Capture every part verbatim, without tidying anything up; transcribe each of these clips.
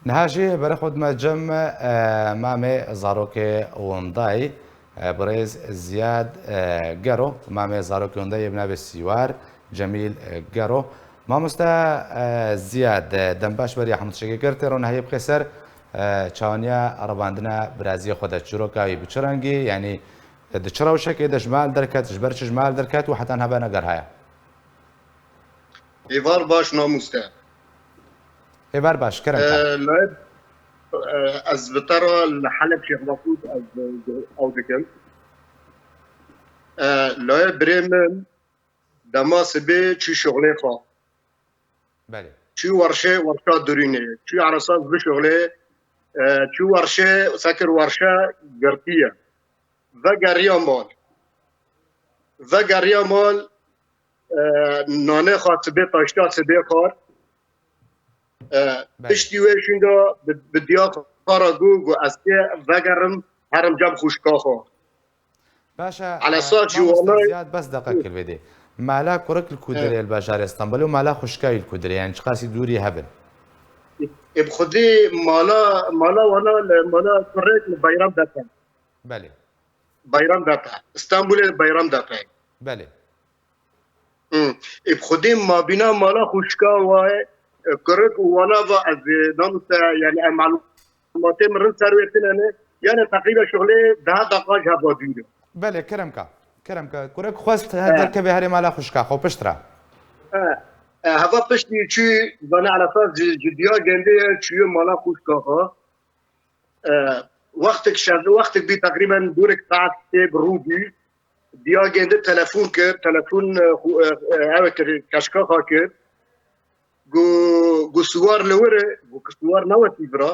Niha jî berê xwe dime cem, e, mamê zarokê windayî, e, birêz Ziyad, e, Gero, mamê zarokê windayî yê bi navê Sîwar Cemîl, e, Gero. Mamoste, e, Ziyad, e, dem baş beriya hemû tiştekê kir, tê ro niha yê bixê ser, e, çawaniya revandina biraziyê xwe de çîroka wî bi çi rengî, yanî, e, di çi rewşekê de ji mal derket, ji ber çi ji mal derket û heta niha veneger haya? Êvar baş, mamoste. Êvar baş, kerem ke. E, layê, e, ez bi te re li Heleb Şêx Mesûd ez, e, ew dikim. E, layê birê min dema sibê çû şixulê xwe. Belê. Çû werşê, werşa durînê. Çû eresaz bi şixulê, e, çû werşê, sekir werşe girtiye. Vegeriya mal. Vegeriya mal, e, nanê xwe sibê taşta sibê xwar. E, Belê. Piştî wê şûnda bi, bi diya xwe re got, got, "Ez kê vegerim, herim cem xwişka xwe." Baş e, Elesar e, jî mamoste wanay Ziyad, bes deqekil vê dê. Mala kurik li ku dirê li bajarê Stenbolê û mala xwişka wî li ku dirê, yani çiqasî dûrî hevin? Ê, bi xwedî mala, mala wana li, mala kurek li Beyram Depe. Belê. Beyram Depe. Stenbolê li Beyram Depe. Belê. Hmm. Ê, bi xwedî mabîna mala xwişka waye, e, kurik û wana va ez, e, namoste, yani em malûmatê min rind ser wê tine ne. Yani teqrîben şixulê deha deqa ji heva dûr e. Belê, kerem ke. Kerem ke. Kurik xwest he, he, derkeve herê mala xwişka xwe pişt re. He. E, heva piştî çû, zane Elesaz ji, ji diya gêndê ye, çûye mala xwişka xwe. E, wextek şev, wextek bî teqrîben dûrek saet sê bi rû bû. Diya gêndê telefon kir, telefon, e, xu-, e, e, ew kir, keşka xwe kir. Gu, gu siwar li wir e, gu ki siwar newetî vira.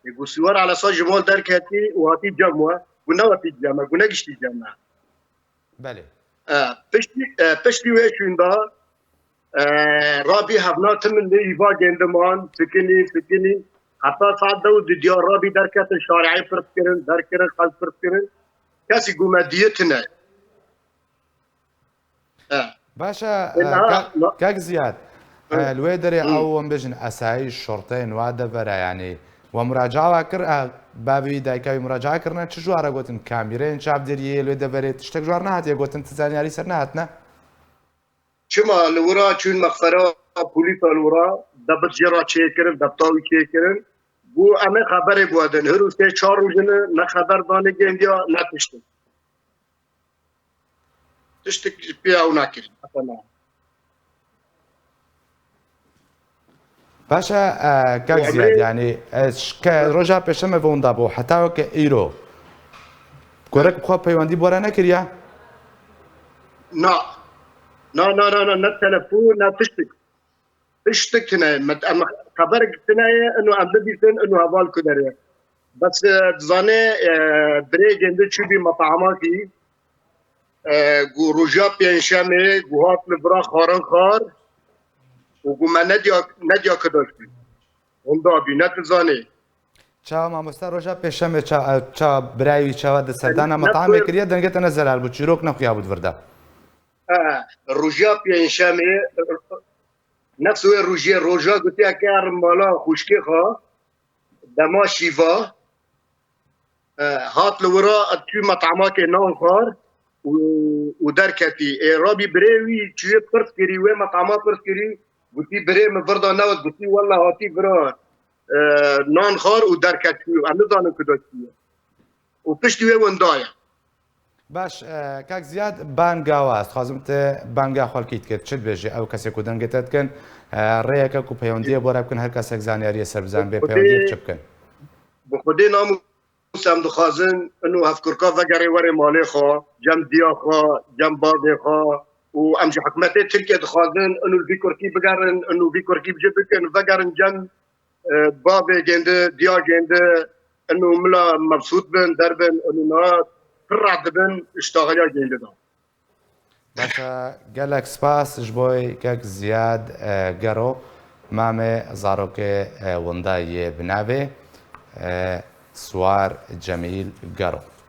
E, gu siwar Elesaz ji mal derketî û hatî cem we, gu newetî cem me, gu negiştî cem me. Belê. E, piştî, e, piştî wê şûnda, e, rabî hevna tim in lê îva gêndiman, fikinî, fikinî. Heta saet dew di diya rabî derketin, şareyê pirs kirin, derkirin, xelk pirs kirin. Kesî gu me diye tine. E. Baş e, Ê, e, niha, kak, na- kak Ziyad. Hı. E, li wê derê Hı. ew em bêjin esayî şorteyên wa devera, yanî we muracawa kir, e, bavê wî dayika wî muracawa kirine, çi ji wa re gotin, kamîreyên çavdêriyê li wê deverê tiştek ji wa re nehatiye gotin, ti zanyarî ser nehatine? Çima li wira çûn mexfera polîsa li wira, debit jê re çêkirin, debta wî çêkirin. Got, em ê xeberê bi we din. Hir û sê çar roj in ne xeber danê gêndiya, ne tiştin. Tiştek ji pê ew nekirî. Mesela. Baş e, e, kak Û Ziyad, emrê yanî, e, ş-, ke roja pêşemê ve winda bû, heta weke îro. Kurik bi xwe peywendî bi we re nekiriye? Na. Na, na, na, na, ne telefon, ne tiştek. Tiştek tine, met-, em xeberek tine ye, ino em bibîsin, ino heval ku derê. Bes, e, dizane, e, birê gêndi çûbî metamakî, e, ku roja pênşemê, ku hat li vira xarin xar, û ku me nediya, nediya kidoşkî. Hunda bî, ne dizanî. Çawa mamoste roja pêşemê ça-, ça birayî wî çawa di serdana metamê kiriye, dengê te ne zelal bû, çîrok nexuya bû di vir de. E, roja pênşemê, nefs wê rojê, roja gotiye ke erim mala xwişkê xwe, dema şîva, e, hat li wira çû metamakê nan xwar û, û derketî. Ê, rabî birê wî çûyê pirs kirî, wê metama pirs kirî, gotî, "Birê min vir da newt?" Gotî, "Wella hatî vira, e, nan xwar û derket çû. Em nizanin ku da çûye." Û piştî wê winda ye. Baş, e, kak Ziyad, banga we, ez dixwazim te banga xelkî dikit. Çi dibêjî ew kesê ku dengê te dikin, e, rêyeke ku peywendiyê bo re bikin, her kesek zanyariyê ser bizan bê, Xwedê, peywendiyê bi çi bikin? Bi Xwedê namûs em dixwazin ino hevkurka vegerê werê malê xwe, cem diya xwe, cem bavê xwe û em ji hikûmetê Tirkiye dixwazin ino vî kurkî bigerin, ino vî kurkî bi cih bikin, vegerin cem, e, bavê gêndi, diya gêndi, ino mila mebsût bin, derbin, ino niha pir reht dibin, iştaxiliya gêndi da. Baş e, gelek spas ji bo kek Ziyad, e, Gero, mamê zarokê, e, winda yê bi navê, e, Swar Cemîl Gero.